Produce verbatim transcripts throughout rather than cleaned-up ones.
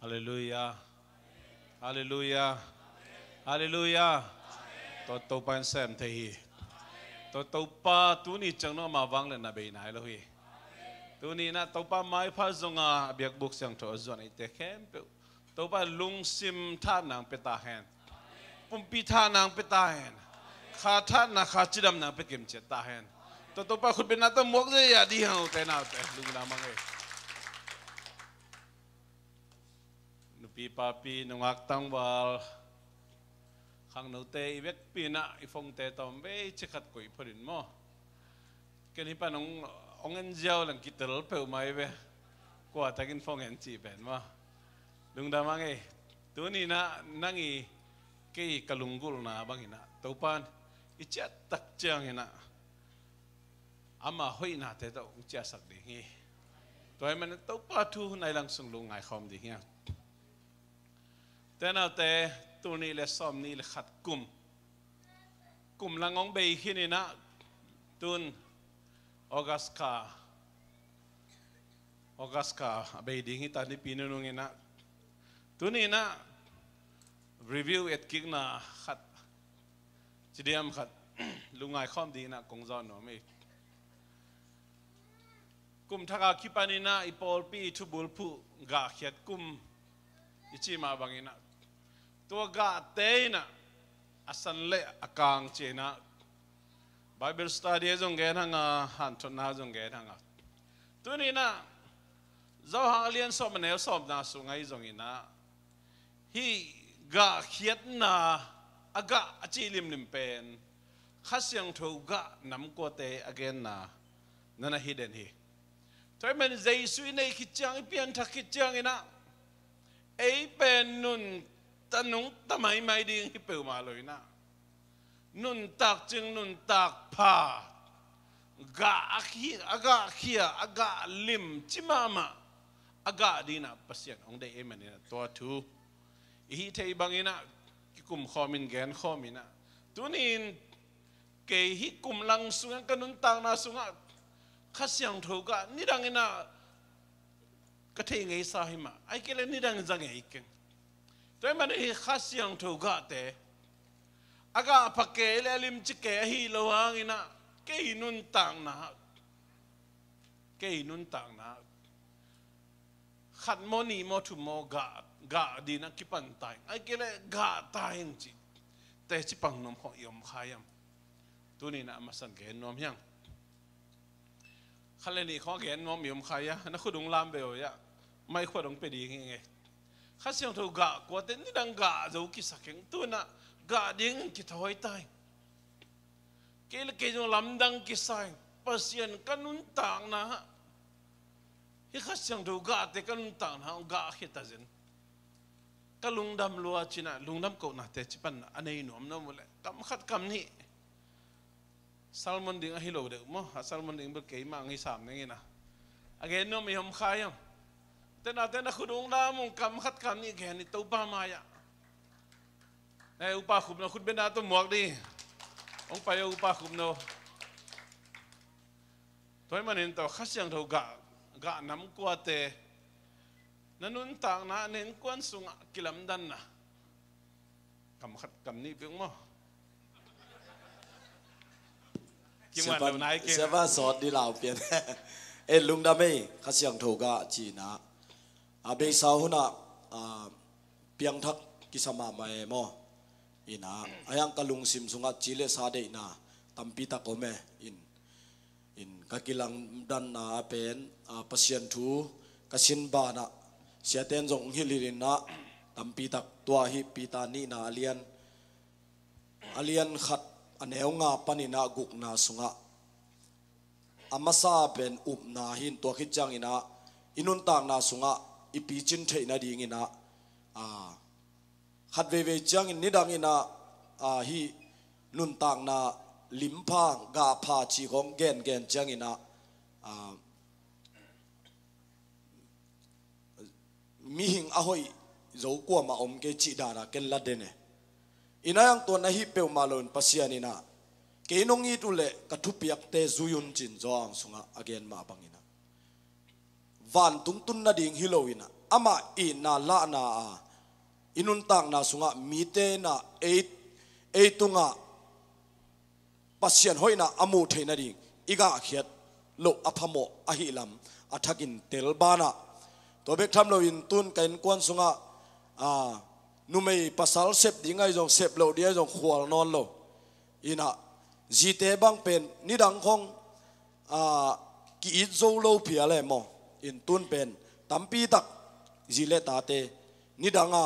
Halleluiah. Halleluiah. Halleluiah. Tua Topa in sem thei hi. Tua Topa tuni ciang nong ama vang le na bei nai lo hi. Tuni na Topa maipha zonga a biakbuk siangtho a zuan eite khempeuh Topa lungsim tha nang pia ta hen. Pumpi tha nang pia ta hen. Kha tha na kha cidam nang pia kim ciat ta hen. Tua Topa khutbetna tawh muak zia di hang ute naute lungdam mang ei. Nupi papi nungak tangval khangnote i vekpi na i fongte tawm vei cikhat koih photin maw? Ken hi pan ong, ong en ziau lang kitel peuh mai ve. Kua takin fong en cih pen maw? Lungdam a ngei. Tuni na nang i kei ka lunggulhna bangin a Topan i ciat tak ciangin a ama hoihnate tawh ong ciahsak ding hi. Tua hi man Topa thu nai lang sung lungngai khawm ding hi. Tenaute tul nih le sawm nih le khat kum kum lang ong bei khin inah tun August kha August kha a bei ding hi ta nipi nunung inah tuni inah review etkikna khat cidiam khat lungngai khawm ding inah kong zawh nuam hi. Kum thak a kipan inah i pawlpi i thubulphuh gahkhiat kum i cih mah bang inah tua gahte inah a san le a kang ci inah Bible study a zong gen hang a hanthotna a zong gen hang a tuni inah Johan a lian sawm a neu sawmna sung ahi zong inah hih gahkhiatna a gah a cih limlim pen Kha Siangtho gah namkuate a genna na na hi den hi. Tua hi man Jesu i neih khit ciang i pianthak khit ciang inah ei pen nunta nungta maimai ding hi peuhmah lo inah nuntak cing nuntak pha gah a khi a gah khia a gah lim ci mahmah a gah dinah Pasian hong deih ei man inah tua thu i hih theih bang inah kikum khawm in gen khawm inah tuni in kei hih kum lang sungah ka nuntakna sungah Kha Siangtho gah nidang inah ka thei ngeisa hi mah ai kei le nidang in za ngei keng. Tua hi man hih Kha Siangtho gahte a gah pha kei le a limci kei ahi lo hang inah kei nuntakna kei nuntakna khat maw nih maw thum maw gah gah dinah kipan ta ing ai kei le gah ta ing ci teci pang nuam khawng i om kha hiam? Tuni inah a masan gen nuam hiang. Khat le nih khawng a gen nuam i om kha ia na khut ung lam ve aw ia mai khuat ong pe ding hi ngei. Kha Siangtho gah kuate nidang gah zo kisa keng tu inah gah ding in kithawi ta ing. Kei le kei zong lamdang kisa ing Pasian ka nuntakna hah hih Kha Siangtho gahte ka nuntakna hah gah khia ta zen. Ka lungdam lua cinah lungdam kohnate ci pan a nei nuam nuam uh le kam khat kam nih Salmon ding ahi lo deuh maw a Salmon ding bel keimah ang hi sam ning inah a gen nuam i om kha hiam? Tena tena khut ung lam ung kam khat kam nih gen i Topa mai-ah. Nai upa khupno khut bena tawh muak dih. Hong pai uh upa khupno. Tua hi manin tawh Kha Siangtho gah gah namkuate na nuntakna na innkuan sungah kilamdanna kam khat kam nih peuh maw? Kimuan lo nai kei. Siapa sawt di lau pian. E lungdam ei Kha Siangtho gah cina a beisa hunah a piangthak kisa mahmah e maw? Ina a hiang ka lungsim sungah ci le sa deihna tampi tak om e in in ka kilangdanna a pen a Pasian thu ka sin banah siaten zong hilhilhinna tampi tak tua hi Peter nihna a lian a lian khat a neu nga paninah gukna sungah a masa pen upna hin tua khit cianginah i nuntakna sungah i picin theih nadinginah a khat veivei ciangin nidang inah a hi nuntakna limpha gahpha ci khong gengen cianginah a mihing a hoih zo kuamah om kei cih dana ken la den e. Ina yang tuan na hih peuhmah loin Pasian inah kei nong it uh leh ka thupiakte zui un cin zawang sungah a gen mah banginah vantung tun nading hi loinah amah itna lahna a i nuntakna sungah mite in ah ei, ei tungah Pasian hoihna a muh theih nading i gahkhiat loh a phamawh ahih lam a thakin tel banah, tua bek tham loin tun ka innkuan sungah, a, numei pasal sep ding ahi zong, sep loh ding ahi zong khual nawn lo. In ah zite bang pen nidang khong, a, ki-it zo lo phial e maw. In tun pen tampi tak zi le tate nidang a,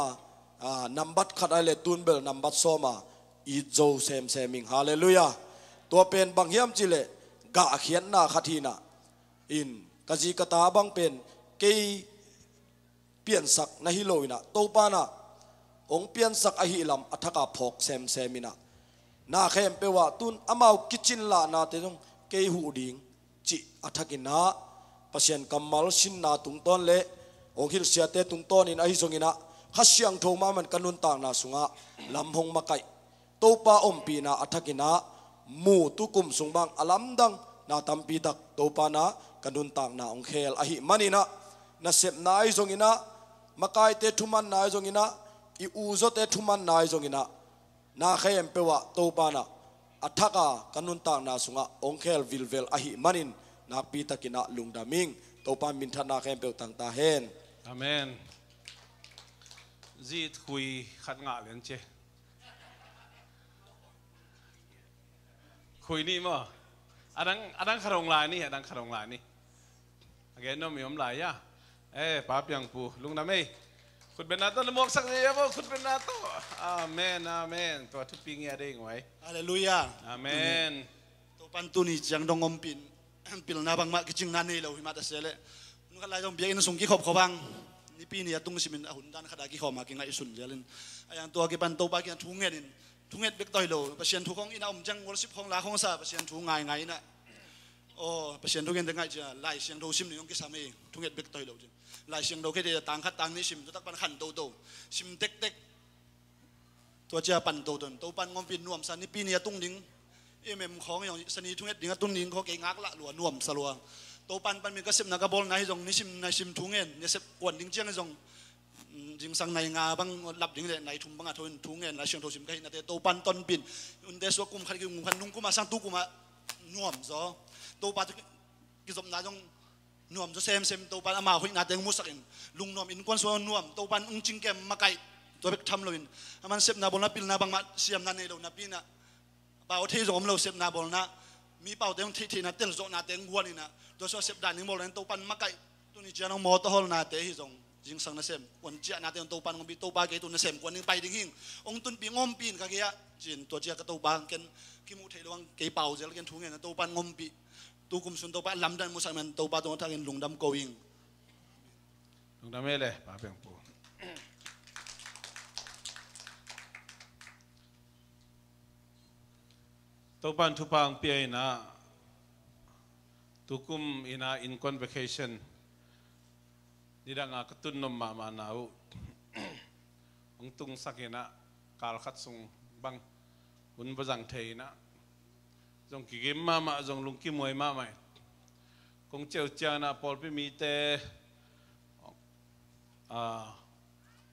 a, nambat khat ahih leh tun bel nambat sawm a it zo semsem ing. Halleluiah. Tua pen bang hiam cih leh gahkhiatna khat hi in ah, in ka zi ka ta bang pen kei piansak na hi lo in ah, Topa in ah hong piansak ahih lam a thak a phawk semsem in ah, na khempeuh ah tun amau kicin lahnate zong kei huh ding cih a thakin ah, Pasian kammal sinna tungtawn le hong hilhsiate tungtawnin ahi zongin ah, Kha Siangtho mahmah in ka nuntakna sungah lam hong makaih, Topa ompihna a thakin ah mu tukum sung bang a lamdang na tampi tak Topa in ah ka nuntakna hong khel ahih manin ah, nasepna ahi zongin ah, makaite thumanna ahi zongin ah, i u zawte thumanna ahi zongin ah, na khempeuh ah Topa in ah a thak a ka nuntakna sungah hong khel vilvel ahih manin nakpi takin ah lungdam ing. Topa minthanna khempeuh tang ta hen. Amen. Zi khui khat ngah lian ci. Khui ni maw? A dang, a dang khat hong lai ni, a dang khat hong lai ni. A gen nuam i om lai a. Eh, Pa Piang Pu, lungdam ei. Khutbetna tawh na muaksak zi a maw, khutbetna tawh. Amen, amen. Tua thupi ngia dei nguai. Halleluiah. Amen. Topan tuni ciang dong ompih in, pilna bangmah kicingna nei lo hi mah ta se leh, hun khat lai zong biakinn sung kikhop khop ang. Nipi ni a tung simin a hun dan khat a kikhawm a kingaihsun lialin, a yang tua kipan Topa kiang thu ngenin, thu nget bek tawi lo, Pasian thu khong in a om ciang worship khong la khong sa, Pasian thu ngaingai in ah, aw, Pasian thu ngen te ngaih cia, Lai Siangtho sim ning hong kisam ei, thu nget bek tawi lo cin. Lai Siangtho khete tang khat tang nih sim, tua tak pan khan toto, sim tektek. Tua cia pan toto in Topan ngompih in nuamsa, nipi ni a tung ding, i mem khawng i zong sani thunget ding a tung ding khawng kei ngak lah lua, nuamsa lua. Topan pan min ka sepna ka bawlna hi zong nisim naisim thu ngen, nasep kuan ding ciang hi zong, mm, zingsang nai nga bang lap ding le nai thum bang a tho in thu ngen, Lai Siangtho sim ka hihnate Topan tonpih in, unte suak kum khat ki kum khat nung kum a sang tu kum a nuamzaw. Topa thu kizopna zong nuamzaw semsem, Topan ama hoihna teng musak in, lungnuam innkuan sung nuam, Topan ung cingkem makaih, tua bek tham loin, aman sepna bawlna pilna bangmah siamna nei lo napi in ah, pau thei zong om lo sepna bawlna, mi paute hong theihtheihna telzawhna teng guan in ah, tua sua sep dan ding bawlna in Topan makaih, tuni ciang hong mawtaw hawlnate hi zong, zingsang nasem kuan ciahnate hong Topan ngompih, Topa kei tu nasem kuan ding pai ding hing, hong tunpih ngompih in ka gei ah, cin tua cia ka Topa ken kimuh theih lo ang, kei pau zel ken thu ngen a Topan ngompih. Tu kum sun Topa lamdang musak man Topa tungah thakin lungdam ko ing. Lungdam e le, Pa Piang Pu. Topan thupha ang pia in ah, tukum in ah in convocation nidang a ka tun nom mahmahna uh hong tungsak in ah, kal khat sung bang hun va zang thei in ah, zong kigim mahmah, zong lungkimuai mahmah. Kong ciau ciang in ah pawlpi mite, ah,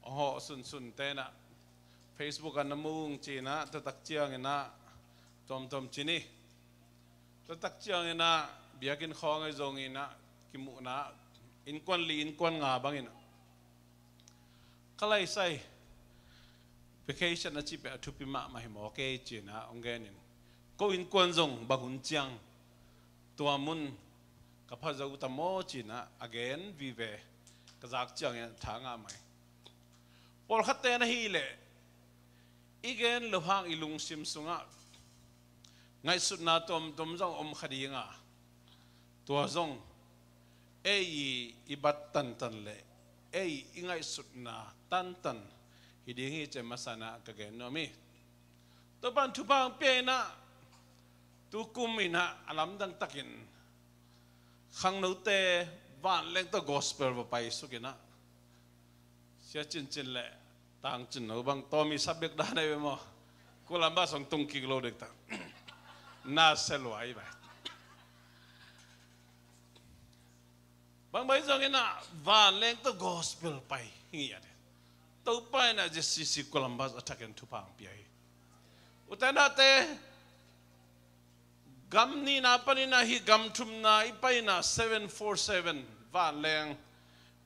hong hawh sunsun te in ah Facebook ah na mu ung ci in ah, tua tak ciang in ah tuamtuam ci ni. Tua tak ciang in ah biakinn khawng ah zong in ah kimuhna, innkuan li innkuan nga bang in ah ka laisai, vacation a cih pen a thupi mahmah hi maw kei ci in ah hong gen in, ko innkuan zong bang hun ciang tua mun ka pha zo ta maw ci in ah a gen vive, ka zak ciang in ah tha ngah mai. Pawlkhatte na hih leh i gen loh hang i lungsim sungah ngaihsutna tuamtuam zong om kha ding a, tua zong ei i, i bat tantan le ei i ngaihsutna tantan hi ding hi ci-a masa in ah ka gen nuam hi. Topan thupha ang pia in ah, tukum in ah a lamdang takin khangnote vanleng tawh gospel va paisuk in ah, Sia Cincin le Tang Cinno bang tawm i sap bek dan ahi ve maw? Columbus hong tung kik lo dek ta. Na sia lua ahi vai. Bang bang zong in ah vanleng tawh gospel pai hi ngiat hi. Topa in ah Z C C Columbus a thakin thupha hong pia hi. U te nau te, gam nihna panin ah hih gam thumna i paina seven four seven vanleng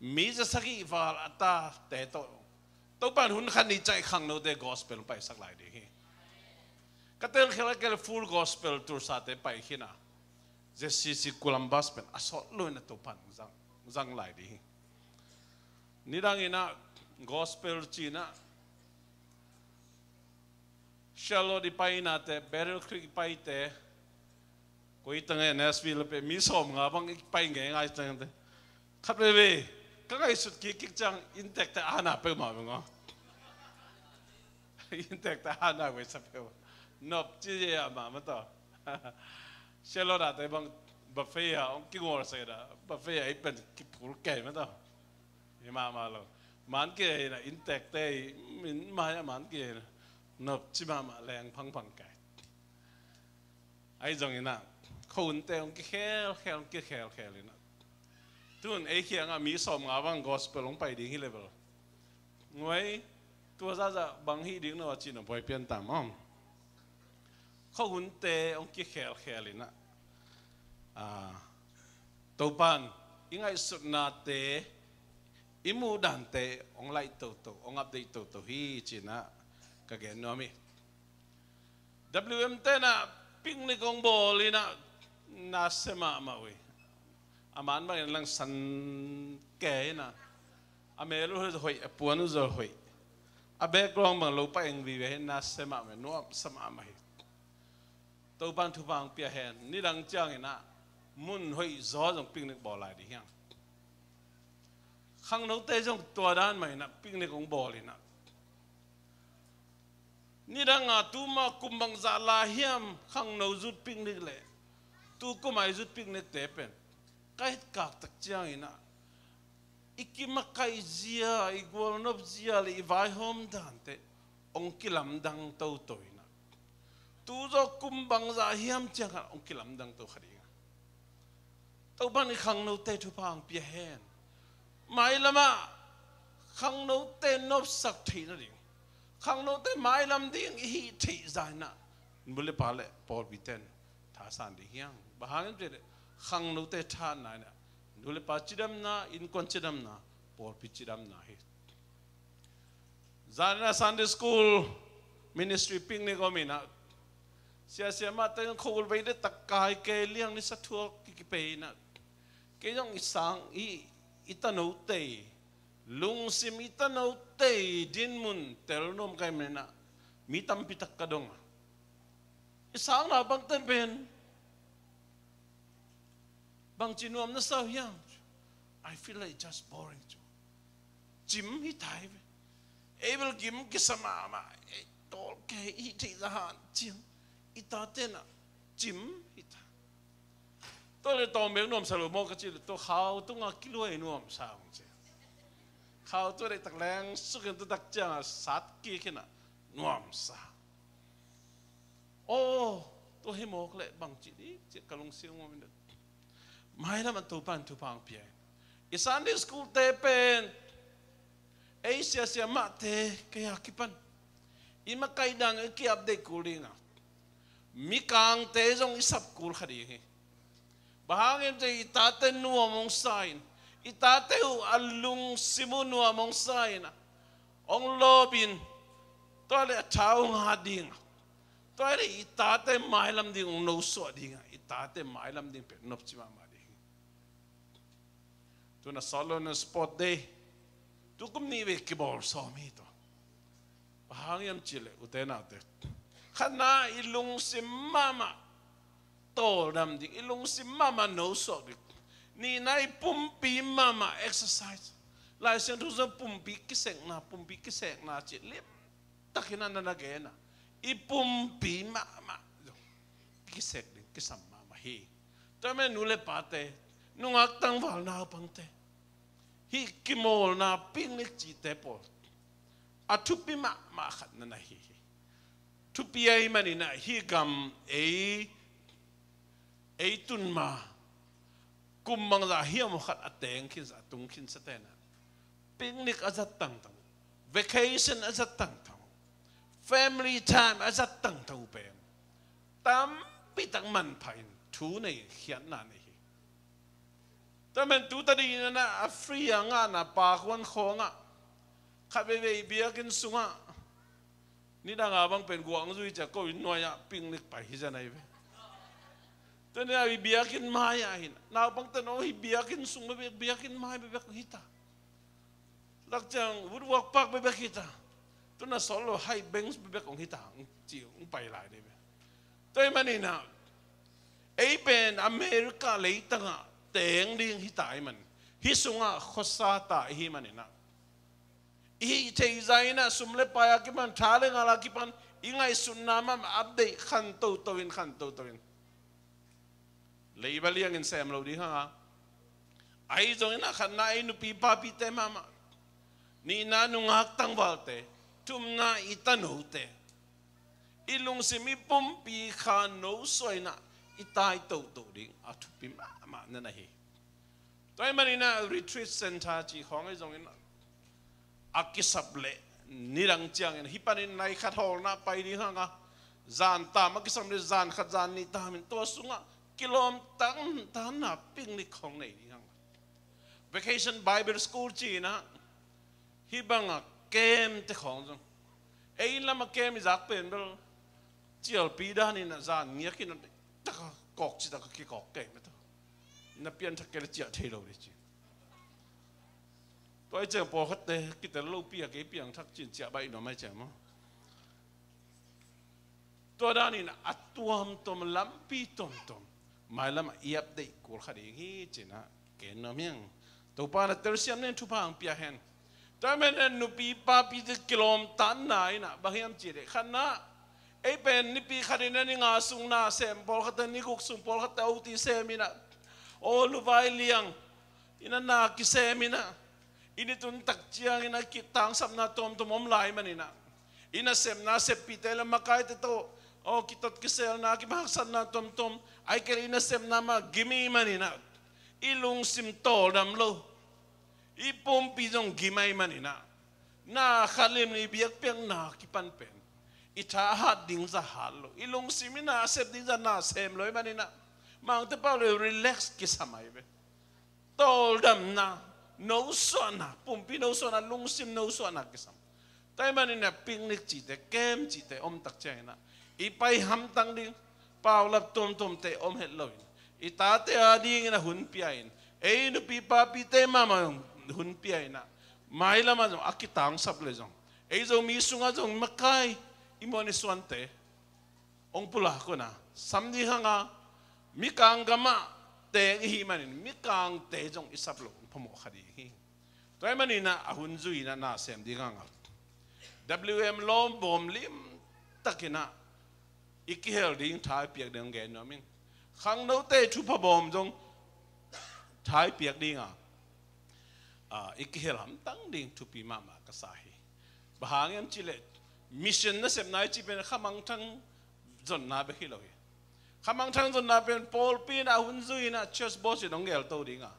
mi za sagih val a tate tawh Topa in hun khat ni ciang i khangnote gospel paisak lai ding hi. Ka telkhial a kel Full Gospel Tours-ate pai khin a, Z C C Columbus pen a sawt lo in ah Topa in zang, zang lai ding hi. Nidang in ah gospel ci-in ah Charlotte i painate, Battle Creek i paite, koi tang e, Nashville pen mi sawmnga bang i pai ngeingai tangte. Khat veve ka ngaihsut kikkik ciang inntekte a na peuhmah beng aw. Inntekte a na veisa peuh. Nop ci a mah mah tawh. Charlotte-ate bang buffet a hong kingawlsak in ah, buffet a i pen kiphul kei mah tawh. Hi mahmah lo. Man kei in ah inntekte i min mai a man kei in ah nop ci mahmah, leng phangphang kei. Ahi zongin ah khuahunte hong kikhelkhel, hong kikhelkhel in ah, tu-in ei kiangah mi sawmnga bang gospel hong pai ding hi leh bel, nguai, tua zahzah bang hih ding no a cih na buai pian tam om. Khuahunte hong kikhelkhel in ah, ah, Topa in i ngaihsutnate, i muhdante hong laih toto, hong update toto hi ci-in ah ka gen nuam hi. W M te in ah picnic hong bawl in ah nasia mahmah uh hi. A man bangin langsan kei in ah, a mel uh hoih, a puan uh zong hoih, a background bang lo pah eng vive hi, nasia mahmah, nuamsa mahmah hi. Topa in thupha hong pia hen. Nidang ciangin ah mun hoih zaw zong picnic bawl lai ding hi hang. Khangnote zong tua dan mah in ah picnic hong bawl in ah, nidang a tuma kum bangzah lai hiam khangno zut picnic leh tu kum a i zut picnic-te pen ka etkak tak ciangin ah i kimakaih zia, i gualnop zia leh i vaihawm dante hong kilamdang toto in ah, tu zaw kum bangzah hiam ciang khat hong kilamdang to kha ding a. Topa in i khangnote thupha hong pia hen. Mailam ah khangnote nopsak theih nading, khangnote mailam ding i hih theih zah in ah nu le pa leh pawlpite in thasan ding hi hang. Bang hang hiam cih leh khangnote thahatna in ah nu le pa cidamna, innkuan cidamna, pawlpi cidamna hi. Zan in ah Sunday School Ministry picnic om in ah, sia siamahte in khuahul vei deihtak kai, kei liang nisa thuak kipei in ah, kei zong i sang, i, i tano tei, lungsim i tano tei dinmun tel nuam ka hih manin ah mi tampi tak ka dong a, i sang naupangte pen bangci nuam na sa uh hiam? I feel like just boring, ci. Cim hi ta hi ve. Ei bel gim kisa mahmah, ei tawlkei, i theih zah hanciam. I tate in ah cim hi ta. Tua leh tawm bek nuamsa lo maw ka cih leh, tua khau tungah kiluai nuamsa hong ci. Khau tua deihtak leng suk in, tua tak ciangah sat kik in ah nuamsa. Aw, tua hi mawk leh bangci ding ci-a ka lungsim ngawm in ah, mailam ah Topa in thupha hong pia hi. I Sunday School-te pen ei sia siamahte kei a kipan i makaih dan i ki-update kul ding a, Mikangte zong i sap kul kha ding hi. Bang hang hiam cih leh i tate nuam hong sa in, i tate uh a lungsim uh nuam hong sa in ah, hong lawp in, tua leh a tha hong hat ding a, tua leh i tate mailam ding hong nosuah ding a, i tate mailam ding pen nopci mahmah ding hi. Tu-in ah sawt lo in ah Sport Day tu kum nih vei kibawl sawm hi tua. Bang hang hiam cih leh u te nau te, khatna, i lungsim mahmah tawldam ding, i lungsim mahmah nosuak ding. Nihna, i pumpi mahmah exercise. Lai Siangtho sung pumpi kisekna, pumpi kisekna cih limtak in ah na na gen a, i pumpi mahmah kisek ding kisam mahmah hi. Tua ahih manin nu le pate, nungak tangval naupangte, hih kimawlna picnic cihte pawl a thupi mahmah khat na na hi hi. Thupi ahih manin ah hih gam ei, ei tun ma, kum bangzah hiam khat a teng khinsa, a tung khinsa tenah picnic a zat tangtang, vacation a zat tangtang, family time a zat tangtang pen tampitak manpha in thu nei khiatna nei hi. Tua man tu tadih inah a free a ngahna pakhuan khawngah khat veivei biakinn sungah nidanga bang pen guang zui cia ko in nuai-ah picnic pai hi zan ahi ve. Tua ni a biakinn mai-ah hin naupang ten aw hi biakinn sung bebek, biakinn mai bebek hita. Lak ciang woodwork park bebek hita. Tuna sawt lo high bench bebek hong hita, hong ci hong pai lai dih ve. Tua hi maninah ei pen America leitangah teng ding hita hi man, hi sungah khuasa ta ihi maninah i hih theih zah inah sum le pai a kipan, tha le ngal a kipan i ngaihsutna mah update khan toto in, khan toto in. Leiba liangin sem lo ding hanga. Ahi zongin a khatna ei nupi papite mahmah, nihna nungak tangvalte, thumna i tanote, i lungsim i pumpi kha nosuah inah i tai toto ding a thupi mahmah na na hi. Tua hi maninah retreat center cih khawng ahi zongin a kisap leh nidang ciangin hih panin nai khat hawlna pai ding hanga, zan tam a kisam leh zan khat zan nih tamin tua sungah kilawm tantanna picnic khawng nei ding hanga. Vacation Bible School ci-inah hih banga camp te khawng zong, ei lam a camp i zak pen bel cialpi daninah zan ngiakin taka kawk ci taka kikawk kei mata. Na pianthak kei le ciah thei lo dih ci. Tua i ciang pawlkhatte kitel lopi a kei piangthak cin ciah baih nuam ai ciang maw. Tua danin a tuamtuam lampi tuamtuam mailam a i update kul kha ding hi cinah ken nuam hiang. Topa na telsiam nen thupha ang pia hen. Tua men nupi papi te kilawm tanna inah bang hiam ci deh khatna, ei pen nipi khatin a ni nga sung na sem, pawlkhatte ni guk sung, pawlkhatte oti sem inah aw luvai liang inah na kisem inah i ni tun tak ciangin a kitangsapna tuamtuam om lai maninah i nasepna seppihte le makaite tawh aw kitot kiselna kimaksatna tuamtuam ai kel i nasepna mah gim i maninah i lungsim tawldam lo. I pumpi zong gim ai maninah na khat lim i biakpiakna kipan pen i tha hat ding za hat lo, i lungsim i na sep ding za na sem lo i maninah mangte pau le relax kisam ai ve. Tawldamna, nosuahna, pumpi nosuahna, lungsim nosuahna kisam. Tua hi maninah picnic cihte, camp cihte om tak cianginah i pai hamtang ding, paulap tuamtuamte om het loin i tate a dingin a hun pia in, ei nupi papite mahmah hun pia inah mailamah zong a kitangsap le zong ei Zomi sungah zong makai i muan i suante hong pulak una sam ding hanga, mikang gamah teng ihi manin mikangte zong i sap lo hong phamawh kha ding hi. Tua hi maninah a hun zui inah na sem ding hanga W M lawm bawm lim takinah i kihel ding tha i piak ding hong gen nuam in, khangnote thupha bawm zong tha i piak dinga a, i kihel hamtang ding thupi mahmah ka sa hi. Bang hang hiam cihleh mission nasepna i cih pen khamangthang zonna bek hi lo hi. Khamangthang zonna pen pawlpi inah hun zui inah church boss in hong gelto dinga,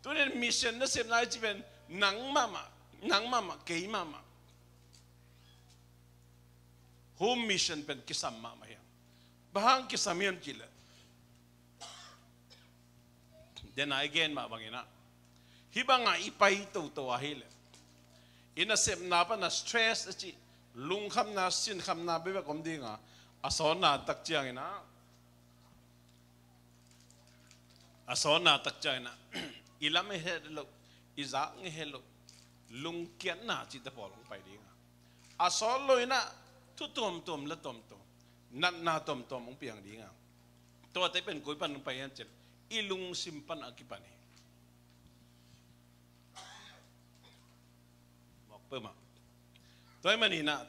tunin mission nasepna i cih pen nang mahmah, nang mahmah, kei mahmah. Home mission pen kisam mahmah hiam? Bang hang kisam hiam cihleh dena i gen mah banginah hih bangah i pai toto ahileh i nasepna pana stress a cih lungkhamna sinkhamna bebek om dinga, a sawnna tak cianginah a sawnna tak cianginah i lam i het loh, i zak i het loh, lungkiatna cihte pawl hong pai dinga, a sawt loinah thu tuamtuam la tuamtuam, natna tuamtuam hong piang dinga. Tuate pen koi pan hong pai hiam cihleh i lungsim pan a kipan hi. Mawk peuhmah. Tua hi maninah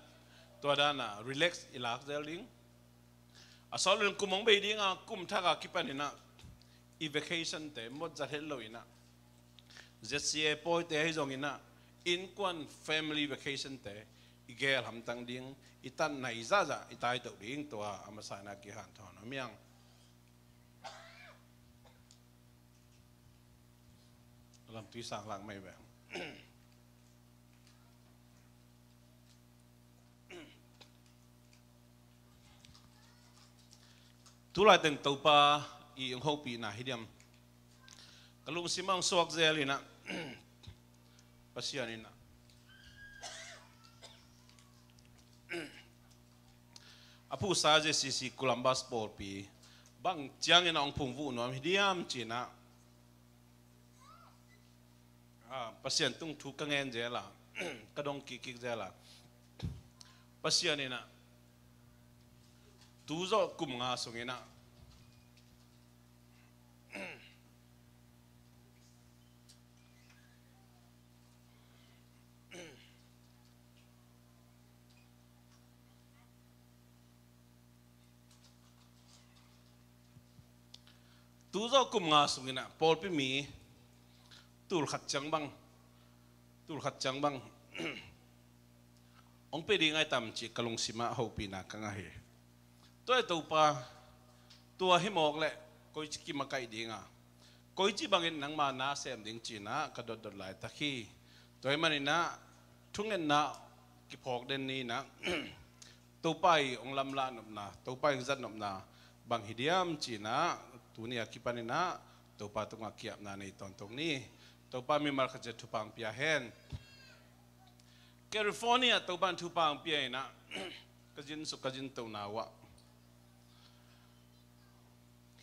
tua dana relax i lak zel ding. A sawt loin kum hong bei dinga, kum thaka kipaninah i vacation te mawtzat het loinah Z C A pawite ahi zonginah innkuan family vacation te i gel hamtang ding, i tatna i zahzah i taitoh ding, tua a masa inah kihanthawn a miang. Lamtui sang lak mai ve. Tulai teng Topa i hong hopihna hi diam? Ka lungsim ah hong suak zel inah Pasian inah a phuhsa J C C Columbus pawlpi bang ciangin a hong phungvuh nuam hi diam cinah, ah, Pasian tung thu ka ngen zel a, ka dong kikkik zel a, Pasian inah tu zawh kum nga sung inah tu zawh kum nga sung inah pawlpi mi tul khat ciang bang, tul khat ciang bang hong pia ding a hi tam cih ka lungsim ah hopihna ka ngah hi. Tua hi Topa, tua hi mawk leh koici kimakaih ding a, koici bangin nangma na sem ding cinah ka dotdot laitak hi. Tua hi maninah thungetna kiphawk den ni inah Topa i hong lamlah nopna, Topa i hong zat nopna bang hi diam cinah tuni a kipaninah Topa tungah kiapna nei tawntung ni. Topa mimal khat ciat thupha hong pia hen. California Topa in thupha hong pia inah ka zinsuk ka zintohna uh ah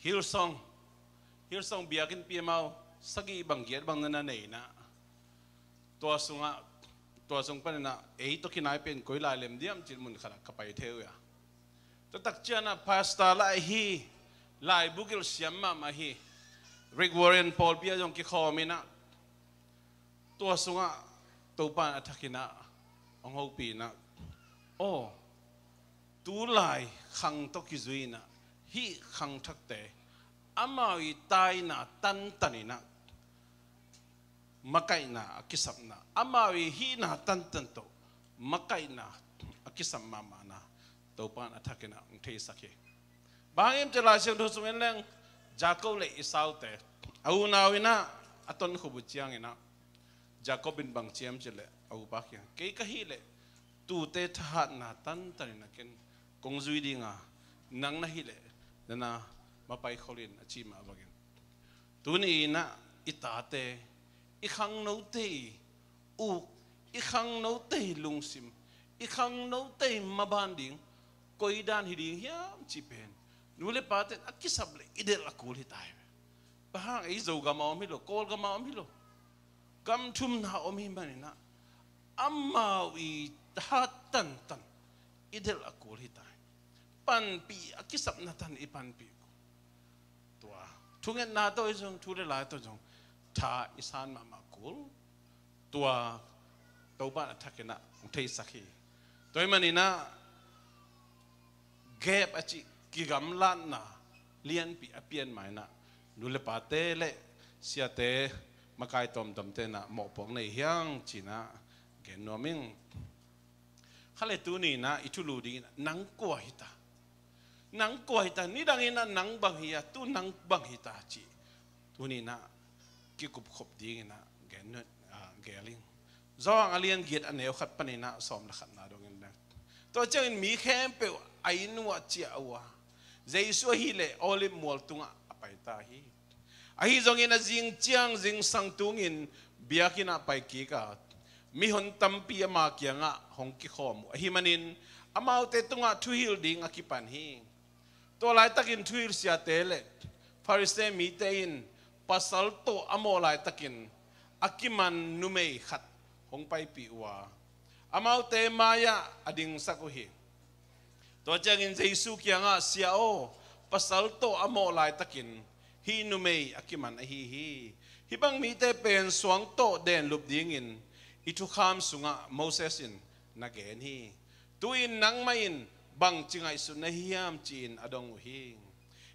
Hillsong, Hillsong biakinnpi amau sagih bang giat bang na na nei inah tua sungah, tua sung paninah ei tawh kinai pen koi lai lem diam cin mun khatah ka pai thei uh a. Tua tak cianah pastor lah ahi, laibu gil siam mahmah ahi Rick Warren pawlpi ah zong kikhawm inah tua sungah Topa in a thak inah hong hopih inah, aw, tulai khang tawh kizui inah hih khangthakte amau i taina tantan inah makaihna a kisapna, amau i hihna tantan tawh makaihna a kisap mahmahna Topa in a thak inah hong theisak hi. Bang hang hiam cih leh Lai Siangtho sung en leng Jacob le Esau te a unau inah a tonkhup uh ciang inah Jacob in bang ci hiam cih leh a upa kiang, kei ka hih leh tuute thahatna tantan inah ken kong zui ding a, nang na hih leh na na mapai khol in a cih mah bangin tuni inah i tate, i khangnote i uk, i khangnote i lungsim, i khangnote i maban ding koi dan hi ding hiam cih pen nu le pate in a kisap leh i delh a kul hi ta hi ve. Bang hang, ei Zogam a om hi lo, Kawlgam a om hi lo, gam thumna a om hi maninah amau i hat tantan i delh a kul hi ta hi. Panpih a kisapna tan i panpih kul. Tua thungetna tawh hi zong, thu le la tawh zong tha i san mahmah kul. Tua Topa in a thak inah hong theisak hi. Tua hi maninah gap a cih kigamlatna lianpi a pian ma inah nu le pate le siate makai tawmtawmte inah mawhpuak nei hiang cinah gen nuam ing. Kha le tuni inah i thulu ding inah nang kua hi ta? Nang kua hi ta? Nidang inah nang bang hi a, tu nang bang hi ta cih tuni inah kikupkhop ding inah gen nuam, ah, gel ing. Johan a lian giat a neu khat paninah sawm le khatna dongin na, tua ciangin mi khempeuh a inn uh ah ciah uh a, Jesu ahih leh Olive mual tungah a pai ta hi. Ahi zongin a zing ciang zingsang tungin biakinn ah pai kik a, mihon tampi ama kiangah hong kikhawm uh ahih manin amaute tungah thuhilh ding a kipan hi. Tua laitakin thuhilh siate le Pharisee mite in pasal tawh a mawh laitakin a kiman numei khat hong paipih uh a, amaute mai-ah a dingsak uh hi. Tua ciangin Jesu kiangah, "Sia aw, pasal tawh a mawh laitakin hih numei a kiman ahi hi. Hih bang mite pen suang tawh denlup dingin i thukham sungah Moses in na gen hi. Tu-in nangmah in bangci ngaihsut na hi hiam?" ci-in a dong uh hi.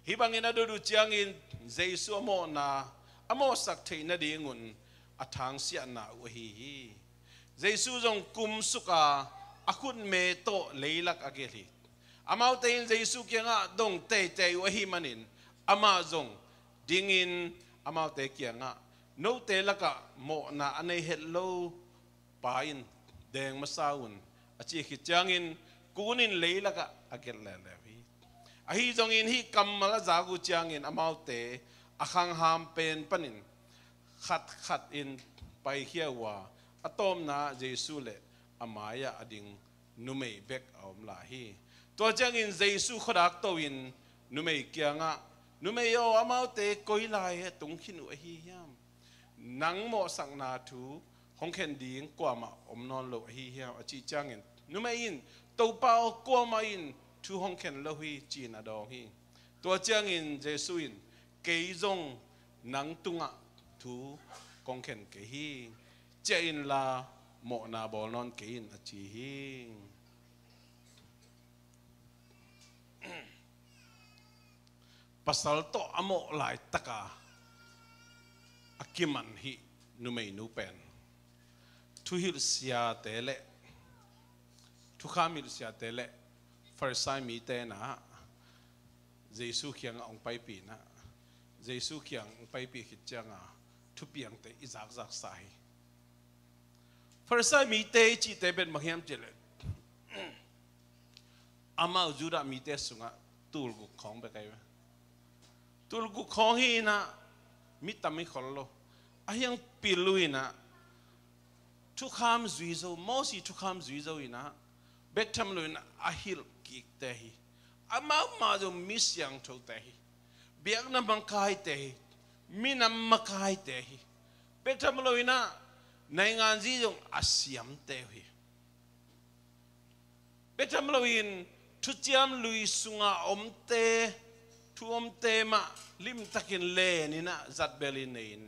Hih bangin a dot uh ciangin Jesu a mawhna, a mawhsak theih nadingun a thangsiahna uh ahi hi. Jesu zong kumsuk a, a khutme tawh leilak a gelh hi. Amaute in Jesu kiangah dong teitei uh ahih manin amah zong dingin amaute kiangah, Note lakah mawhna a nei het lo pa in deng masa un, a cih khit ciangin kun in lei lakah a gelh leuleu hi. Ahi zongin hih kammal a zak uh ciangin amaute a khangham pen panin khatkhat in paikhia uh a, a tawpna Jesu le a mai-ah a ding numei bek a om lai hi. Tua ciangin Jesu khuadak to-in numei kiangah, "Numei aw, amaute koi lai a tung khin uh ahi hiam? Nang mawhsakna thu hong khen ding kuamah om nawn lo ahi hiam?" a cih ciangin numei in, "Topa aw, kuamah in thu hong khen lo hi," ci-in a dawng hi. Tua ciangin Jesu in, "Kei zong nang tungah thu kong khen kei hi. Ciah inla mawhna bawl nawn kei in," a ci hi. Pasal tawh a mawh laitaka a kiman hih numeinu pen thuhilh siate le thukham hilh siate le Farisai mite in ah Jesu kiangah hong paipih in ah, Jesu kiang hong paipih khit cianga thupiangte i zakzaksa hi. Farisai mite i cihte pen bang hiam cih leh, amau Judah mite sungah tulguk khawng bek ahi ve. Tulguk khawng hi in ah mi tam hi khol lo. A hiang pil uh in ah thukham zui zo, Mosi thukham zui zo in ah bek tham lo in ah a hilh kikte hi. Amau mah zong mi siangthote hi. Biakna makaite hi. Minam makaite hi. Bek tham lo in ah nainganzi zong a siamte uh hi. Bek tham loin thuciam lui sunga omte, thu omte mah limtakin len in ah zatbel in nei in,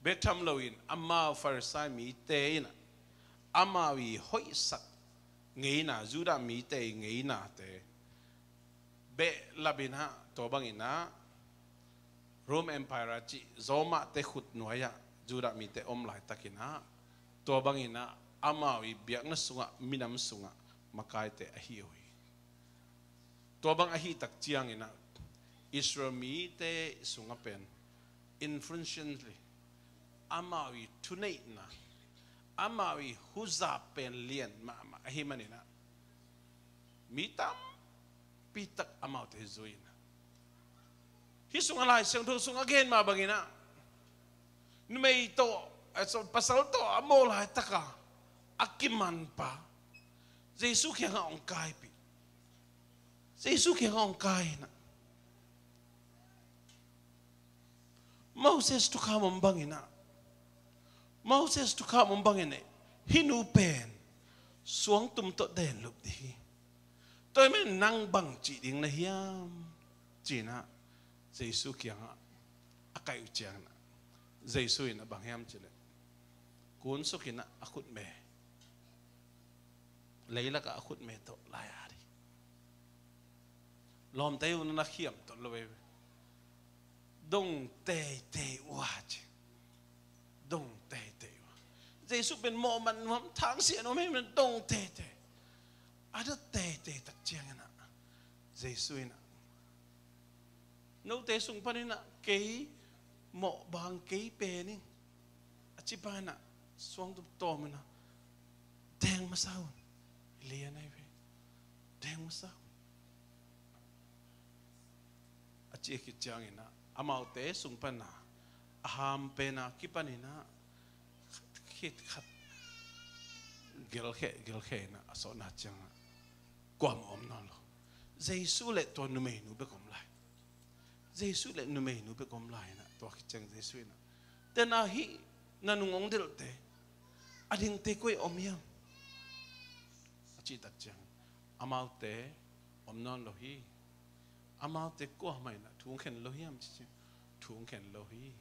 bek tham loin amau Farisai mite in ah amau i hoihsak ngeina, Judah mite i ngeinate behlap in ah, tua bangin ah Rome Empire a cih Roma te khut nuai-ah Judah mite om laitakin ah, tua bangin ah amau i biakna sungah, minam sungah makaite ahi uh hi. Tua bang ahi tak ciangin ah Israel mite sungah pen influentially amau i thuneihna, amau i huzap pen lian mahmah ahi manin ah mi tam pitak amaute zui in ah, hih sungah Lai Siangtho sungah gen mah bangin ah numei tawh, eh, so, pasal tawh a mawh laitaka a kimanpa Jesu kiangah hong kaipih. Jesu kiangah hong kai in ah Moses thukham om bangin ah, Moses thukham om bangin ah hih nu pen suangtum tawh den lup ding hi. Tua ahih manin nang bang cih ding na hiam? Ci-in ah Jesu kiangah a kaih uh ciangin ah Jesu in ah bang hiam cih leh, kunsuk in ah a khutme, leilakah a khutme tawh lai a dih. Lawmte uh na khiam tawh lo ve. Dong teitei uh a ci. Dong teitei uh a. Jesu pen mawh man nuam, thangsiah nuam hi man, dong teitei. A dot teitei tak ciangin ah Jesu in ah, note sung panin ah kei mawh bang kei pen ing a ci pa in ah suangtum tawm in ah deng masa un. Lian ahi ve. Deng masa un. A cih khit ciangin ah amaute sung pan ah a ham pen a kipan in ah khat khit khat gelkheh gelkheh in ah a sawhna ciangah kuamah om nawn lo. Jesu le tua numeinu bek om lai. Jesu le numeinu bek om lai in ah tua khit ciang Jesu in ah, "Tena hih na nung hong delhte a dingte koi om hiam?" a cih tak ciang, "Amaute om nawn lo hi." "Amaute kuamah in ah thu hong khen lo hiam?" ci ciang, "Thu hong khen lo hi."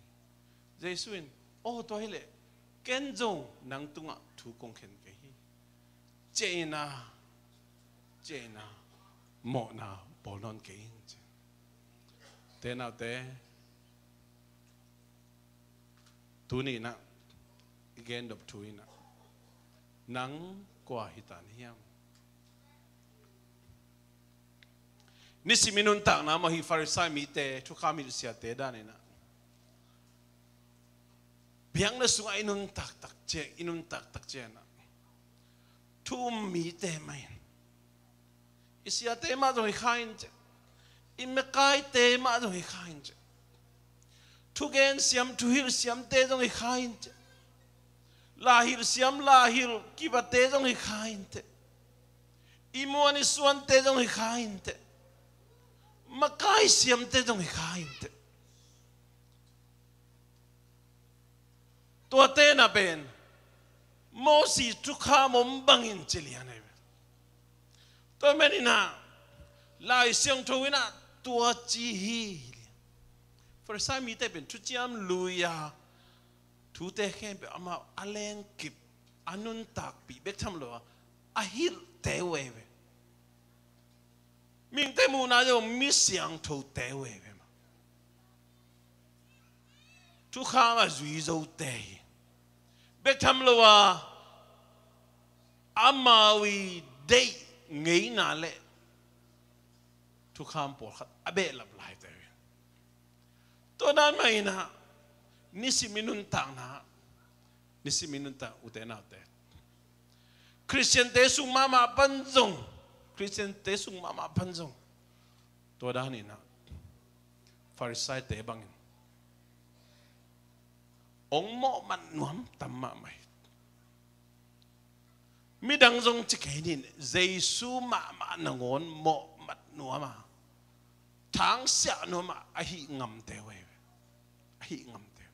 Jesu in, "Aw, tua hileh ken zong nang tungah thu kong khen kei hi. Ciah in ah, ciah in ah, mawhna bawl nawn kei ing," ci. Te naute, tuni in ah i gen dop thu in ah, nang kua hi ta na hiam? Nisim i nuntakna mah hi Farisai mite, thukham hilh siate dan in ah, Biakna sungah i nuntak tak ciang, i nuntak tak ciangin ah thu um mite mah in, i siate mah zong hi kha in teh, i makaite mah zong hi kha in teh, thugen siam, thuhilh siamte zong hi kha in teh, la hilh siam, la hilh kivate zong hi kha in teh, i muan i suante zong hi kha in teh, makai siamte zong hi kha in teh. Tuate na pen Mosi thukham om bangin ci lian ahi ve. Tua manin ah Lai Siangtho in ah tua ci hi. Farisai mite pen thuciam lui-a thute khempeuh amau a lengkip, a nuntakpih bek tham lo a, a hilhte uh ahi ve. Mihingte muhna zong mi siangthote uh ahi ve mah. Thukham a zui zote hi. Bek tham lo a, amau i deih ngeina le thukham pawlkhat a behlap laite hi. Tua dan mah in ah nisim i nuntakna, nisim i nuntak, ute naute, Khristiante sung mahmah pan zong, Khristiante sung mahmah pan zong tua dan in ah Farisaite bangin hong mawhmat nuam tam mahmah hi. Midang zong ci kei ning, Jesu mahmah nangawn mawhmat nuam a, thangsiah nuam a, a hih ngamte uh ahi ve. A hih ngamte.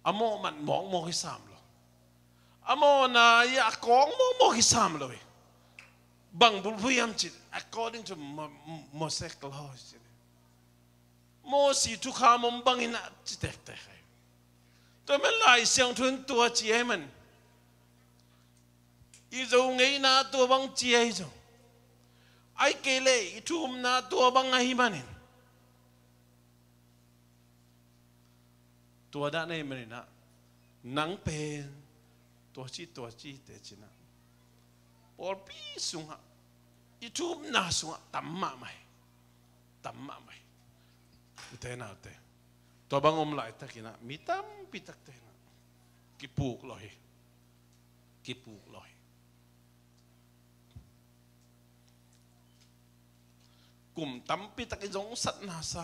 A mawhmat mawkmawk hi sam lo. A mawhna i a kawk mawkmawk hi sam lo hi. Bang bulphuh hiam cih, according to Mo-, Mo-, Mosaic law hi cih. Mosi thukham om bangin a ci tektek hi. Tua man Lai Siangtho in tua ci ahi man, i Zo ngeina tua bang ci ahi zong, ahih kei leh i thu umna tua bang ahih manin, tua dan ahih manin ah nang pen tua ci, tua ci teh ci-in ah pawlpi sungah, i thu umna sungah tam mahmah hi. Tam mahmah hi. Ute naute, tua bang om laitakin ah mi tampi takte in ah kipuk lawh hi. Kipuk lawh hi. Kum tampi tak i zongsatna sa,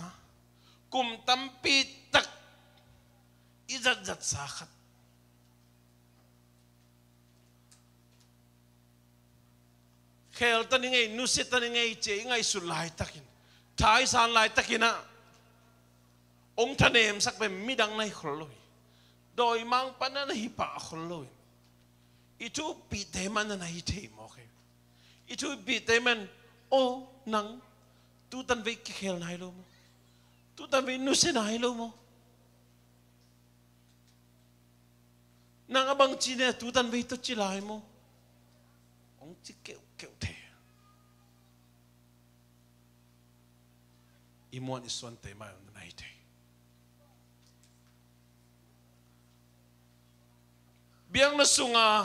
kum tampi tak i zatzatsa khat, khel ta ning ei, nusia ta ning ei ci-a i ngaihsut laitakin, tha i san laitakin ah hong thanemsak pen midang na hi khol lo hi. Dawimangpa na na hi pah khol lo hi. I thupite mah na na hi thei mawk hi. I thupite mah, aw nang, tutan vei kikhel nai lo maw? Tutan vei nusia nai lo maw? Nang a bang ci ne, tutan vei tawh ci lai maw? Hong ci keuhkeuh thei. I muan i suante mah na na hi thei. Biakna sunga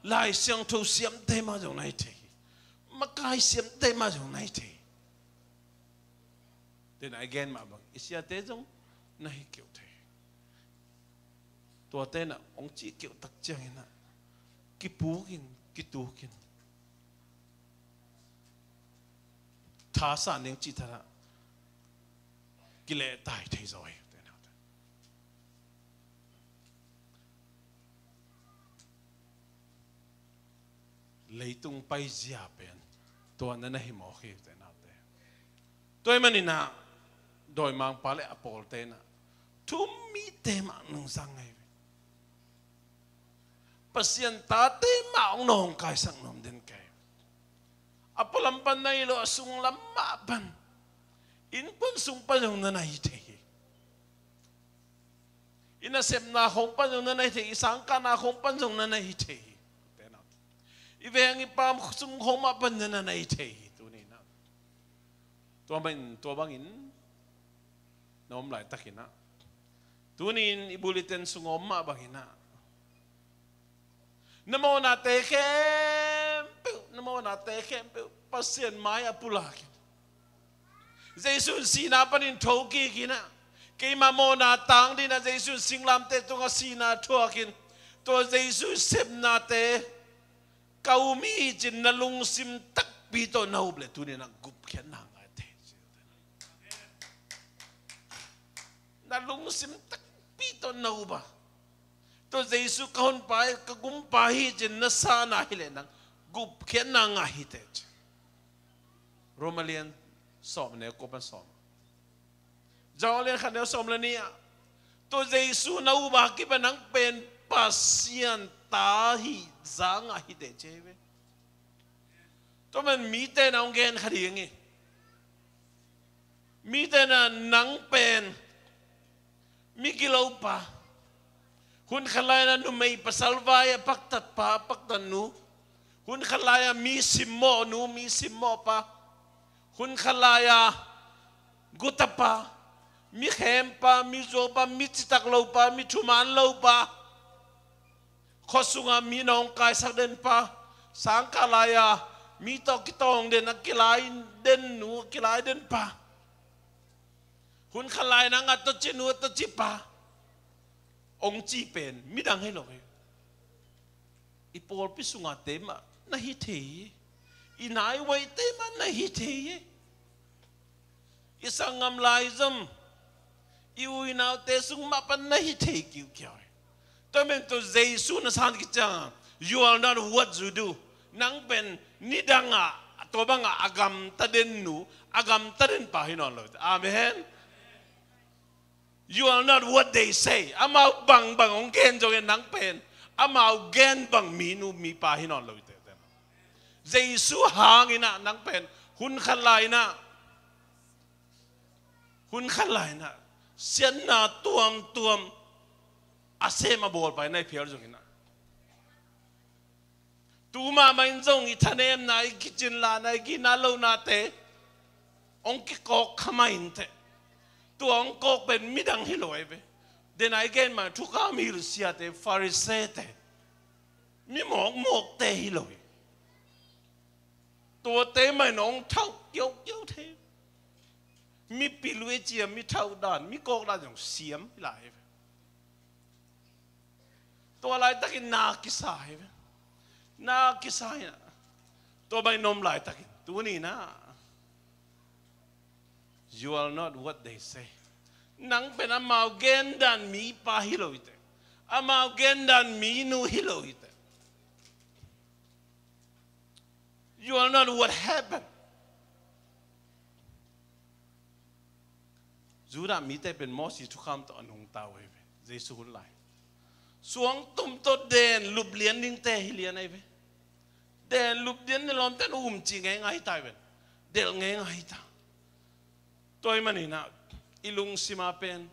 Lai Siangtho siamte mah zong na hi thei hi. Makai siamte mah zong na hi thei hi. Tua in ah i gen mah bang, i siate zong na hi keuh thei hi. Tuate in ah hong ci keuh tak ciangin ah kipuk in, kituk in, tha sa ning cih thadah kilehtai thei zaw hi. Leitung paizia pen tua na na hi mawk hi, ute naute. Tua ahih manin ah dawimangpa le a pawlte in ah thu um mite mah nungzang ngei ve. Pasian tate mah hong nawngkaisak nuam den kei. A pualam pan na hi lo, a sunglam mah pan, innkuan sung pan zong na na hi thei hi. I nasepna khawng pan zong na na hi thei hi. I sangkahna khawng pan zong na na hi thei hi. I veng i paam sung khawng mah pan na na hi thei hi. Tuni in ah tua bangin, tua bangin na om laitakin ah, tuni in i bulletin sung a om mah bangin ah, na mawhnate khempeuh, na mawhnate khempeuh Pasian mai-ah pulak in, Jesu in sihna panin thokik in ah, Keima mawhna tang dingin ah Jesu in singlamteh tungah sihna thuakin, tua Jesu sepnate ka um hi ci-in na lungsim takpi tawh na up leh tuni-in ah gupkhiatna ngah hi teh. Na lungsim takpi tawh na up a, tua Jesu ka honpa hi, ka gumpa hi ci-in na san a hileh nang gupkhiatna ngah hi teh ci. Roma lian sawm, neu kua pan sawm. John lian khat, neu sawm le nih ah, tua Jesu na up a kipan nang pen Pasian ta hi zah ngah hi teh ci hi ve. Tua man mite na hong gen kha ding hi. Mite na nang pen mi gilopa, hun khat lai-in ah numei pasal vai-ah paktatpa, paktatnu, hun khat lai-ah mi simmawhnu, mi simmawhpa, hun khat lai-ah gutapa, mi khempa, mi zuaupa, mi citak lopa, mi thuman lopa, khua sungah mi nawngkaisak denpa, sangkah lai-a mi tawh kitawng den a kilai dennu, kilai denpa, hun khat lai-in ah a tawh cinu, a tawh cipa hong ci pen midang hi lo hi. I pawlpi sungah te mah na hi thei hi. I naihuaite mah na hi thei hi. I sanggam lai zom, i u i naute sung mah pan na hi thei kiukiau hi. Tua man tua Jesu na san khit ciangin, "You are not what you do." Nang pen nidangah, tua bangah a gamta dennu, a gamta denpa hi nawn lo hi teh. Amen. "You are not what they say." Amau bangbang hong gen zongin nang pen amau gen bang minu mipa hi nawn lo hi teh. Jesu hangin ah nang pen hun khat lai-in ah, hun khat lai-in ah siatna tuamtuam a sem a bawlpa hi na hi phial zongin ah, tu mahmah in zong i thanemna, i kicinlahna, i ginat lohnate hong kikawk kha mah in teh. Tua hong kawk pen midang hi lo hi ve. Den a i gen mah thukham hilh siate, Pharisee-te, mi mawkmawkte hi lo hi. Tuate mah in hong thauh kiaukiau thei. Mi pil uh i ci a, mi thauh dan, mi kawk dan zong siam hi lai hi ve. Tua laitakin na kisa hi ve. Na kisa hi na. Tua bang i na om laitakin, tuni-in ah, "You are not what they say." Nang pen amau gen dan mipa hi lo hi teh. Amau gen dan minu hi lo hi teh. "You are not what happened." Judah mite pen Moses thukham tawh a nungta uh hi ve. Jesu hun lai, suangtum tawh den lup lian dingte hi lian ahi ve. Den lup lian, na lawmte na um cih ngeingai hi ta hi ven. Delh ngeingai hi ta. Tua ahih manin ah i lungsim ah pen,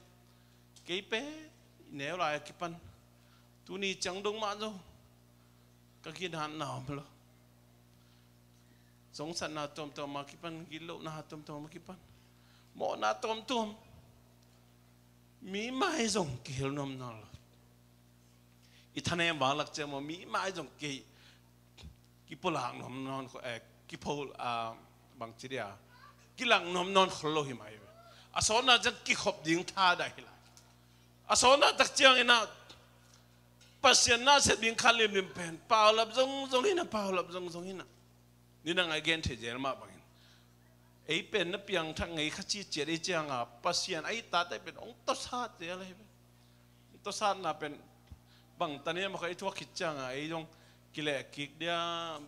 kei pen i neu lai a kipan, tuni ciang dong mah zo, ka ginatna om lo. Zongsatna tuamtuam a kipan, gitlohna tuamtuam a kipan, mawhna tuamtuam, mi mai zong kihel nuam nawn lo. I thanem vanglak ciang maw, mi mai zong ki, kipulak nuam nawn kho, eh, kipho, ah, bangci dia, kilak nuam nawn khol lo hi mai ve. A sawtna ciang kikhop ding thadah hi lai. A sawtna tak ciangin ah Pasian na sep ding khat limlim pen paulap zongzong hi na, paulap zongzong hi na. Nidang a i gen thei zel mah bangin, ei pen na piangthak ngei kha ciciat i cianga Pasian a i tate pen hong tawsat zel ahi pen. Tawsatna pen bang ta niam a kha i thuak khit cianga ei zong kilehkik diam,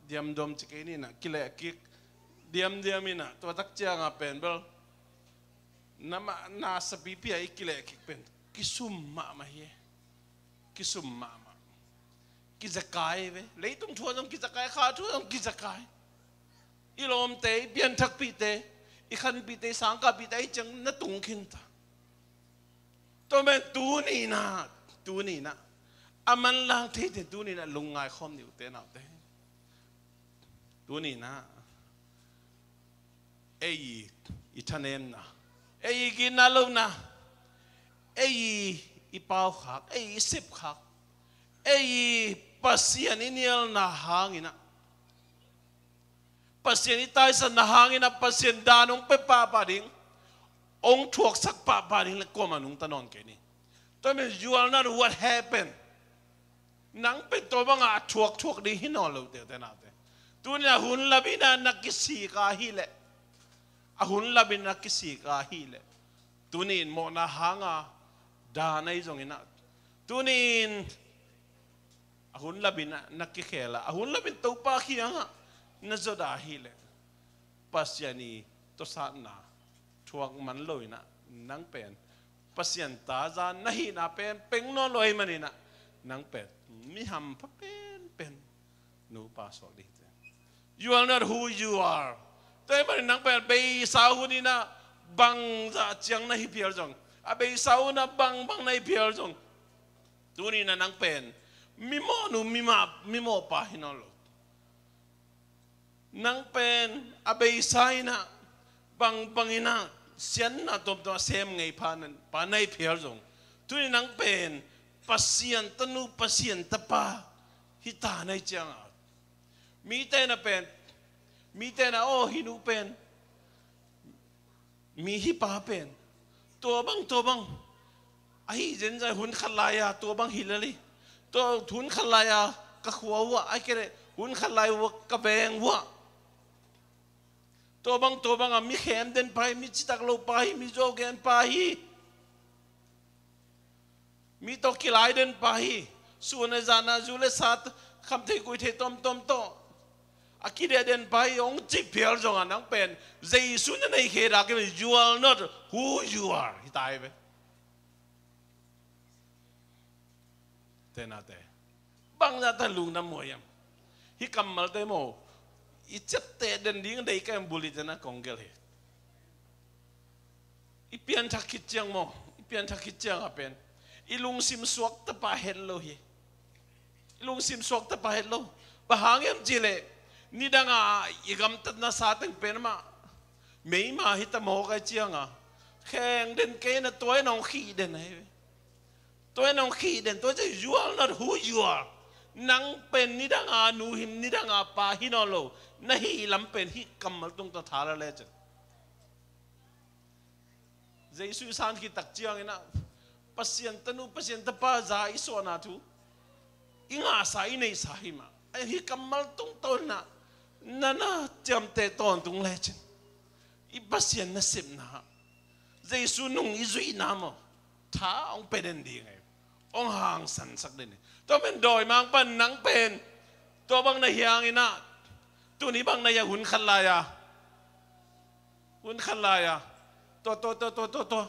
diamduam ci kei ni na, kilehkik diamdiam i na, tua tak cianga pen bel na mah, na sapipi a i kilehkik pen kisum mahmah hi. Kisum mahmah. Kizakai ve. Leitung thu ah zong kizakai, kha thu ah zong kizakai. I lawmte, i pianthakpihte, i khanpihte, i sangkahpihte, i ciang na tung khin ta. Tua pen tuni-in ah, tuni-in ah a manlang theite, tuni-in ah lungngai khawm ni ute naute. Tuni-in ah ei i thanemna, ei i gitna lohna, ei i pau khak, ei i sep khak, ei i Pasian i nialna hangin ah, Pasian i taisatna hangin ah Pasian dan hong pia pahpah ding, Ong thuaksak pahpah ding le kuamah nungta nawn kei ni. Tua men you are not what happened. Nang pen tua bangah a thuak thuak ding hi nawn lo tete nate. Tuni a hun lamin a na kisik a hileh, a hun lamin na kisik a hileh, tuni in mawhna hanga dan ahi zongin ah, tuni in a hun lamin ah na kikhel a, a hun lamin Topa kiangah na zot a hileh, Pasian i tawsatna thuak man lo in ah, nang pen Pasian ta za na hihna pen peng nawn lo ahih manin ah, nang pen mi hampha penpen nupa suak ding hi te. You are not who you are. Tua ahih manin nang pen a beisa hun in ah bangzah ciang na hi phial zong, a beisa hun ah bangbang na hi phial zong, tuni in ah nang pen mimawhnu, mimawh, mimawhpa hi nawn lo. Nang pen a beisa in ah, bangbang in ah, siatna tuamtuam a sem ngei pa na, pa na hi phial zong, tuni nang pen Pasian tanu, Pasian tapa hi ta na hih ciangah, mite na pen, mite na, aw, hih nu pen, mi hih pa pen tua bang, tua bang ahi zenzen, hun khat lai-a tua bang hi lel hi. Tua hun khat lai-a ka khua uh ah, ahih kei leh hun khat lai uh ah ka veng uh ah tua bang, tua bang a mi khem den pa hi, mi citak lo pa hi, mi zuau gen pa hi, mi tawh kilai den pa hi, sun a zan a zu le sa, khamthei kuithei tuamtuam tawh a kidiah den pa hi, hong cih phial zongah nang pen Jesu na nei khe dak in, you are not who you are hi ta hi ve. Tenate, bangzah ta lungdam muai hiam? Hih kammalte maw, i ciapteh den ding deih ka em, buli tena kong gelh hi. I pianthak khit ciang maw, i pianthak khit ciang a pen i lungsim suakta pah het lo hi. I lungsim suakta pah het lo. Bang hang hiam cih leh, nidang a i gamtatna sa teng pen mah meima hi ta mawk ahih ciang a, kheng den kei na, tua in hong khih den ahi ve. Tua in hong khih den, tua ciang you are not who you are. Nang pen nidang a nu hi, nidang a pa hi nawn lo. Na hih lam pen hih kammal tungtawn tha la lecin, Jesu i san khit tak ciangin ah, Pasian tanu, Pasian tapa za i suahna thu i ngahsa, i neihsa hi mah. Hih kammal tungtawn in ah na na ciamteh tawntung lecin, i Pasian nasepna, Jesu nung i zuihna maw, tha hong pia den ding hi. Hong hangsansak den hi. Tua pen dawimangpa'n nang pen tua bang na hi hangin ah, tuni bang na hi a, hun khat lai-a, hun khat lai-a, tua, tua, tua, tua, tua, tua